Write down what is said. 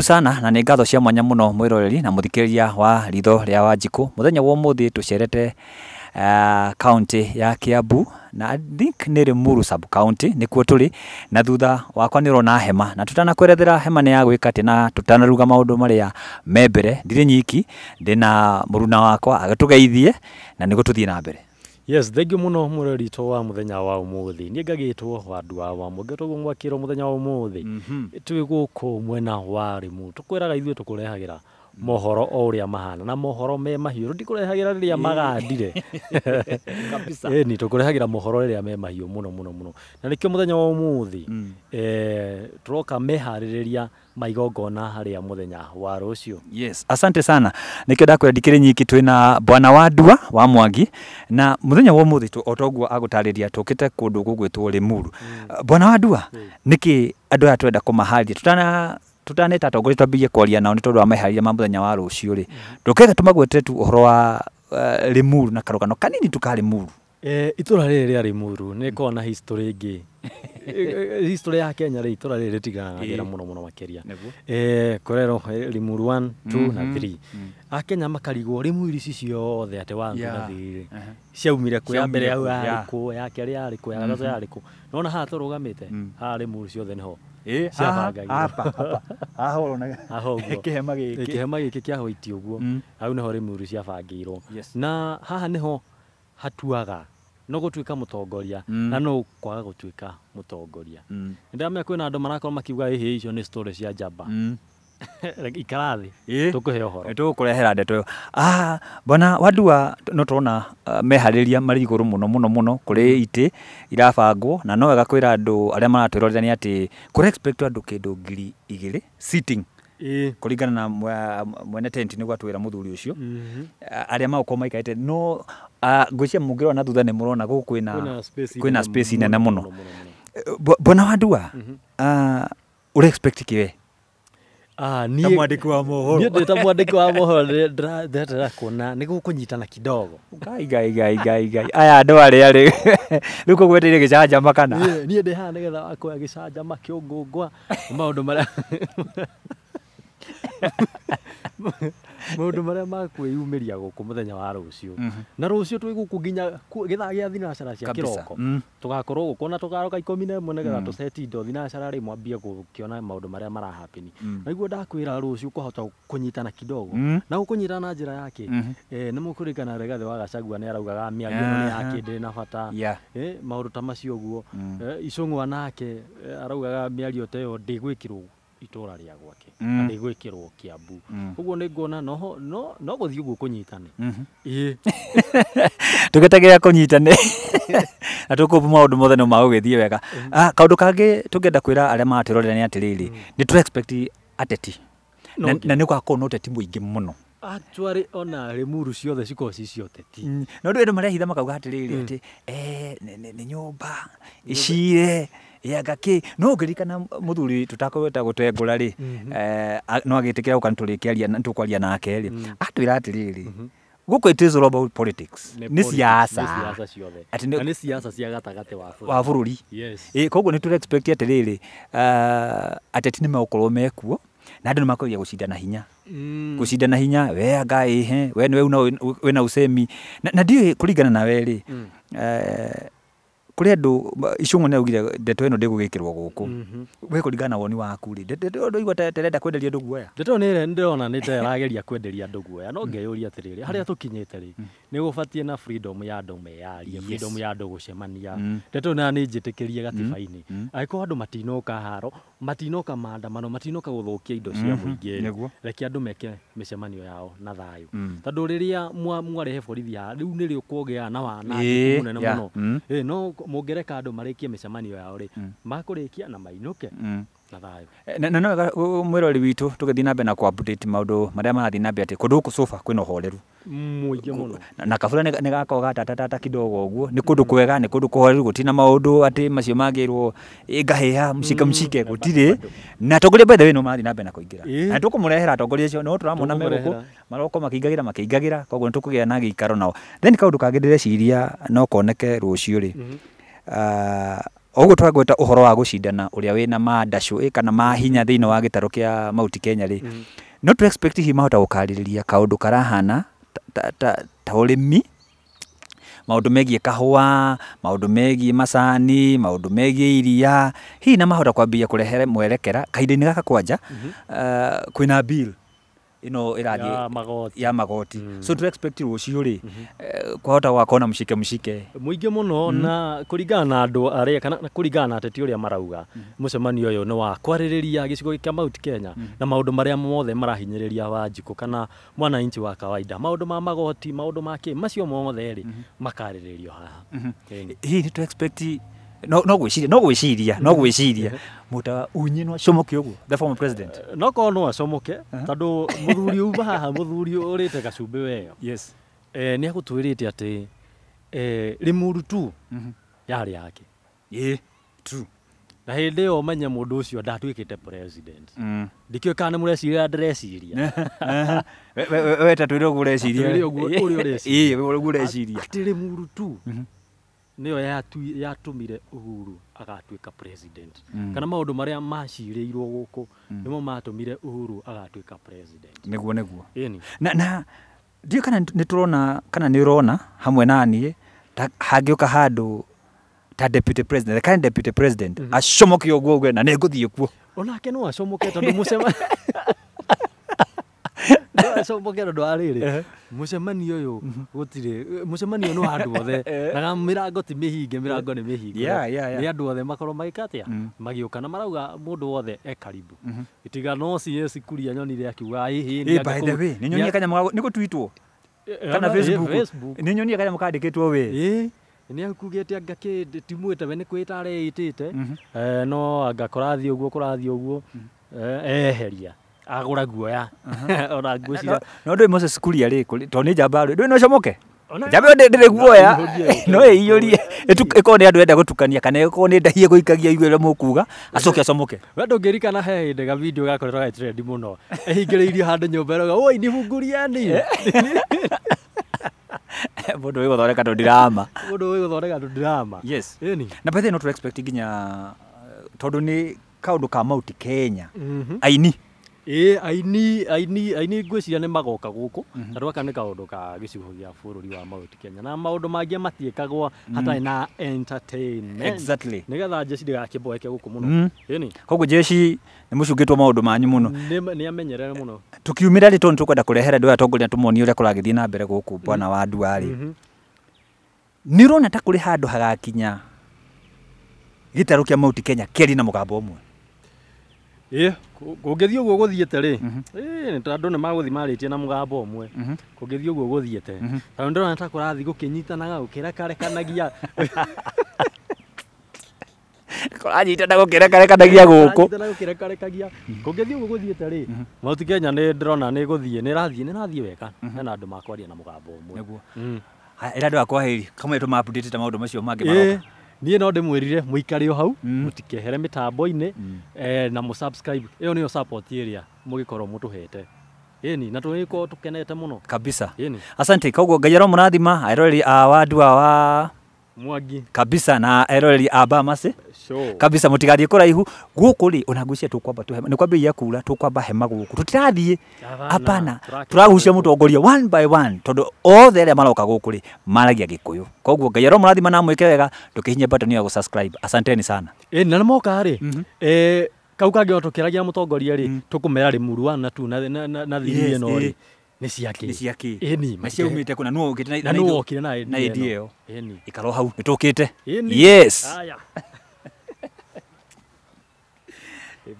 Sana na nĩ ngatho cia mwanya mũno mwĩroreri na mũthikĩrĩria wa Ritho rĩa Wanjikũ. Mũthenya wa ũmũthĩ tũcerete county ya Kiambu na I think nĩ Limuru sub county nĩkuo tũrĩ, na thutha wakwa nĩ ũrona hema, na tũtanakwerethera hema nĩ ya gwĩka atĩa na tũtanaruga maũndũ marĩa me mbere, ndirĩ nyiki, ndĩna mũruna wakwa agĩtũgeithie na nĩguo tũthiĩ na mbere. Yes, thengiũ mũno mwĩroreri witũ wa mũthenya wa ũmũthĩ. Niĩ ngagĩtwo Wandua wa Mũngĩ, toguo mwakĩrwo mũthenya wa ũmũthĩ. Twĩ gũkũ mwena wa Limuru. Tũkwĩraga ithuĩ tũkũrehagĩra mohoro o ũrĩa mahana na mohoro me mahiũ, tũtikũrehagĩra rĩrĩa magandire. Kabisa. Ĩni tũkũrehagĩra mohoro rĩrĩa me mahiũ mũno mũno mũno. Na nĩkĩo mũthenya wa ũmũthĩ tũroka meharĩrĩria ma igongona harĩa mũthenya wa rũciũ. Yes, asante sana. Nĩkĩo ndakwĩra ndikĩrĩ nyiki, twĩna bwana Wandua wa Mwangi na mũthenya wa ũmũthĩ o toguo agũtarĩria tũkĩte kũndũ gũgwĩtwo Limuru. Bwana Wandua, nĩkĩ andũ aya twenda kũmaharĩria tũtaneta atongoria twambĩrĩrie kwaria nao nĩ tondũ wa meharĩria ma mũthenya wa rũciũ rĩ, ndũkĩreke tũmagwete tu ũhoro wa Limuru na karũgano kanini tu ka Limuru. Itũra rĩrĩ rĩa Limuru nĩ rĩkoragwo na history ĩngĩ. History ya Kenya rĩ, itũra rĩrĩ rĩtiganagĩra mũno mũno makĩria. Kũrerwo Limuru 1, 2 na 3. Akenya makarigwo Limuru ici ciothe atĩ 1, 2 na 3 rĩ, ciaumire kũ? Ya mbere yarĩ kũ? Ya kerĩ yarĩ kũ? Ya gatatũ yarĩ kũ? Nĩwona haha tũrũgamĩte, haha Limuru ciothe nĩho ciabangagĩrwo. Haha ũrona Haha ũguo. kĩhema gĩkĩ. Kĩhema gĩkĩ kĩa white ũguo, hau nĩho Limuru ciabangĩirwo. Na haha nĩho hatuaga no gũtuĩka mũtongoria na no kwaga gũtuĩka mũtongoria. Nĩndĩramenya kwĩna andũ marakorwo makiuga ĩhĩ icio nĩ story cia njamba. Ikara thĩ, tũkũhe ũhoro. Tũgũkũrehera ndeto ĩyo. Bwana Wandua, no tũrona meharĩria marĩ igũrũ mũno mũno mũno, kũrĩ itĩ irabangwo na no wega kwĩra andũ arĩa maratwĩrorera nĩ atĩ kũrĩ expect andũ kĩndũ 2000 sitting kũringana na mwene tent nĩguo atwĩra mũthuri ũcio, arĩa magũkorwo maikarĩte no ngwĩciria mũngĩrora na thutha nĩ mũrona gũkũ kwĩna kwĩna space nene mũno. Bwana Wandua, ũrĩ expect kĩ we? Ta mwandĩki wa mohoro. Niĩ ndĩ ta mwandĩki wa mohoro ndĩreterera kuona nĩ gũkũnyitana kidogo. Ngai ngai ngai ngai ngai, aya andũ arĩa rĩ rĩu kũgweteire gĩcanjama kana? Niĩ ndĩ haha nĩgetha wa kuoya gĩcanjama kĩũngũngwa maũndũ marĩa makwĩyumĩria gũkũ mũthenya wa rũciũ. Na rũciũ twĩ gũkũ nginya gĩthaa gĩa thinacara cia kĩroko. Tũgakorwo gũkũ na tũkaroka 11 nĩgetha tũceti indo thinacara rĩ, mwambie gũkĩona maũndũ marĩa marahappen. Na nĩguo ndakwĩra rũciũ kwahota kũnyitana kidogo. Na gũkũnyitana na njĩra yake, nĩ mũkũririkana Rigathĩ wa Gachagua nĩ araugaga mĩario ĩno nĩ yake ndĩrĩ na bata. Maũndũ ta macio ũguo. Icũng'wa nake araugaga mĩario ta ĩyo ndĩgwĩkĩrwo itũra rĩa gwake na ndĩgwĩkĩrwo Kiambu. Ũguo nĩ nguona no gũthiĩ ũguo kũnyitane. Ĩĩ. Tũgĩtegea kũnyitane na tũkũbu maũndũ mothe no magũgĩthiĩ wega. Kaũndũ kangĩ tũngĩenda kwĩra arĩa maratwĩrorera nĩ atĩrĩrĩ, nĩ tũ expect ateti na nĩ gũgakorwo na ũteti mũingĩ mũno. Actually ona Limuru ciothe cikoragwo ci cia ũteti. No andũ marehitha makauga atĩrĩrĩ atĩ nĩ nyũmba icire anga kĩ, no ũngĩririkana mũthuri tũtakwenda gũtengũra rĩ, no agĩtĩkĩra gũka nĩtũrĩkĩaria nĩtũkwaria nake rĩ, atwĩra atĩrĩrĩ, gũkũ it is all about politics, nĩ siasa. Nĩ siasa ciothe. Atĩ Na nĩ siasa cia gatagatĩ wa bũrũri. Wa bũrũri. Koguo nĩ tũre expect atĩrĩrĩ, ateti nĩ megũkorwo mekuo na andũ nĩ makũgeria gũcindana hinya, gũcindana hinya, we anga ĩhe we nĩwe una wĩna usemi na ndiũĩ kũringana na we rĩ, kũrĩ andũ Icũng'wa nĩ augire ndeto ĩno ndĩgũgĩkĩrwo gũkũ, we kũringana na woni waku rĩ, ndeto ĩyo ndũigua ta ĩrenda kwenderia andũ guoya? Ndeto ĩyo nĩ ndĩrona nĩ ta ĩrageria kwenderia andũ guoya, no ngeyũria atĩrĩrĩ, harĩa tũkinyĩte rĩ, nĩ gũbatiĩ na freedom ya andũ meyarie, freedom ya andũ gũcemania. Ndeto ĩyo na nĩ njĩtĩkĩrie gatiba-inĩ. Angĩkorwo andũ matinoka haro, matinoka maandamano, matinoka gũthũkia indo cia mũingĩ rĩ, reke andũ meke mĩcemanio yao na thayũ. Tondũ rĩrĩa mwarehe borithi haha, rĩu nĩrĩo kũgĩa na wanangĩku mũnene mũno. No mũngĩreka andũ marĩkie mĩcemanio yao rĩ, makũrĩkia na mainũke na thayũ. Na no wega mwĩrori witũ tũgĩthiĩ na mbere na kũ update maũndũ marĩa marathiĩ na mbere atĩ kũndũ gũkũ so far kwĩna ũhoreru mũingĩ mũno. Na kabura nĩ gakoragwo gatatatata kidogo ũguo, nĩ kũndũ kwega, nĩ kũndũ kũhoreru, gũtirĩ na maũndũ atĩ macio mangĩrwo ngahĩha mshike mshike, gũtirĩ. Na atongoria by the way no marathiĩ na mbere na kũingĩra na tũkũmũrehera atongoria acio, no tũramona me gũkũ maroko makĩingagĩra makĩingagĩra, koguo nĩ tũkũgĩa na gĩikaro nao. Then kaũndũ kangĩ ndĩreciria no koneke rũciũ rĩ, Oguo twagweta ũhoro wa gũcindana ũrĩa wĩna mandacũ kana mahinya thĩinĩ wa gĩtarũ kĩa Mount Kenya rĩ, no tũ expect hihi mahota gũkarĩrĩria kaũndũ karahana ta ũrĩmi, maũndũ megiĩ kahũa, maũndũ megiĩ macani, maũndũ megiĩ iria, hihi na mahota kwambia kũrehere mwerekera kahinda-inĩ gaka kwanja kwĩna bill ĩno ĩrathiĩ ya magoti. So to expect rũciũ rĩ, kwahota gũgakorwo na mshike mshike mũingĩ mũno, na kũringana na andũ arĩa kana kũringana na ateti ũrĩa marauga, mũcemanio ũyũ nĩ wa kwarĩrĩria gĩcigo kĩa Mount Kenya na maũndũ marĩa mothe marahinyĩrĩria Wanjikũ kana mwananchi wa kawaida, maũndũ ma magoti, maũndũ ma kĩ, macio mothe rĩ makarĩrĩrio haha. Hihi nĩ to expect no gwĩciria mũta unyi no acomoke ũguo, the former president no korwo no acomoke tondũ mũthuri uma haha, mũthuri ũrĩte gacumbĩ weyo, yes, nĩ agũtwĩrĩte atĩ Limuru tu yarĩ yake. True. Na hĩndĩ ĩyo ũmenye mũndũ ũcio ndatuĩkĩte president. Ndikĩũĩ kana nĩ mũreciria ndĩreciria. We ta twĩre ũguo ũreciria. Twĩre ũguo ũrĩa ũreciria. Ũguo ũreciria. Atĩ Limuru tu nĩyo yatũmire Uhuru agatuĩka president. Kana maũndũ marĩa macirĩirwo gũkũ nĩmo matũmire Uhuru agatuĩka president. Nĩguo. Ĩni. Na ndiũĩ kana nĩ tũrona kana nĩ ũrona hamwe na niĩ hangĩũka handũ ta deputy president, the current deputy president acomoke ũguo ũguo na nĩngũthiĩ kuo. Onake no acomoke tondũ mũcema no acomoke tondũ wa rĩrĩ mũcemanio ũyũ gũtirĩ mũcemanio nĩ wa andũ othe, na mĩrango ti mĩhinge, mĩrango nĩ mĩhinge. Nĩ andũ othe makorwo magĩka atĩa, magĩũka na marauga mũndũ wothe e karibu. Tiga no CS Kuria nyonire akiuga ĩhĩ. By the way, nĩ nyonie kanyamũ nĩ gũtwitwo kana Facebook, nĩ nyonie kanyamũ kandĩkĩtwo we. Nĩ akugĩte anga kĩ timwĩte we nĩ kwĩta areĩtĩte, no anga kũrathiĩ ũguo eheria agũra guoya ona ngwĩciria no ndũĩ Moses Kuria rĩ, tondũ nĩ njamba rĩ, ndũĩ no comoke njamba ĩyo ndĩrĩ guoya, no ĩiyũrie ĩkorwo nĩ andũ enda gũtukania kana ĩkorwo nĩ ndahie gũikagia igue ũrĩa mũkuga acoke acomoke. We ndũngĩririkana he hĩndĩ ga video gakoretwo gagĩ trend mũno, ĩhingĩrĩirio handũ nyũmba ĩrauga oi nĩ hunguriani. Mũndũ wĩ gũthondeka tũndirama. Mũndũ wĩ gũthondeka tũndirama. Yes. Ĩni. Na by the way no tũ expect nginya tondũ nĩ kaũndũ ka Mount Kenya. Aini. Aini ngwĩciria nĩ magoka gũkũ tondũ gaka nĩ kaũndũ ka gĩcigo gĩa bũrũri wa Mount Kenya, na maũndũ mangĩ matiĩkagwo hatarĩ na entertainment. Exactly. Nĩgetha jeshi ndĩgakĩboeke gũkũ mũno. Ĩni. Koguo jeshi nĩ mũcungĩtwo maũndũ manyu mũno. Nĩ amenyerere mũno. Tukiumĩra rĩ, tondũ nĩtũkwenda kũrehera andũ aya atongoria tũmonie ũrĩa kũragĩthiĩ na mbere gũkũ bwana wa Ndua rĩ. Nĩ ũrona ta kũrĩ handũ hagakinya gĩtarũ kĩa Mount Kenya kĩarie na mũgambo ũmwe? Kũngĩthiĩ ũguo gũthiĩte rĩ, nĩ tondũ andũ nĩ magũthiĩ marĩtie na mũgambo ũmwe. Kũngĩthiĩ ũguo gũthiĩte, tondũ ndĩrona ta kũrathiĩ gũkĩnyitanaga gũkĩrekarekanagia. Kũranyitana gũkĩrekarekanagia gũkũ. Kũranyitana gũkĩrekarekagia. Kũngĩthiĩ ũguo gũthiĩte rĩ, Mount Kenya nĩ ndĩrona nĩ gũthiĩ, nĩ ĩrathiĩ wega. Hena andũ makwaria na mũgambo ũmwe. Nĩguo. Haya, ĩra andũ akwa heri, kamwe tũma update ta maũndũ macio mangĩ maroka. Niĩ no ndĩmwĩrire mũikare o hau, mũtikehere mĩtambo-inĩ, na mũsubscribe. Ĩyo nĩyo support ĩrĩa mũgĩkorwo mũtũhete. Ĩni, na tũgĩkorwo tũkenete mũno. Kabisa. Ĩni. Asante. Koguo Ngai aromũrathima eroreri a Wandua wa Mwangi kabisa na eroreri a Bamasi kabisa, mũtigathiĩ kũraihu gũkũ rĩ, ona ngwĩciria tũkwamba tũhema, nĩ kwambĩrĩria kura, tũkwamba hema gũkũ, tũtirathiĩ hapana, tũragucia mũtongoria one by one tondũ othe arĩa maroka gũkũ rĩ maragia Gĩkũyũ. Koguo Ngai aromũrathima na amwĩke wega, ndũkĩhinye button ya gũsubscribe. Asanteni sana. Na nĩmoka rĩ, kau kangĩ o tũkĩaragia mũtongoria rĩ, tũkũmera Limuru 1 na 2 na 3 ĩno rĩ nĩ ciake. Nĩ ciake. Ĩni. Na ciaumĩte kũ na nũũ ũkĩte na nũũ wokire na idea ĩyo. Ĩni. Ikara o hau nĩ tũkĩte. Yes. Aya.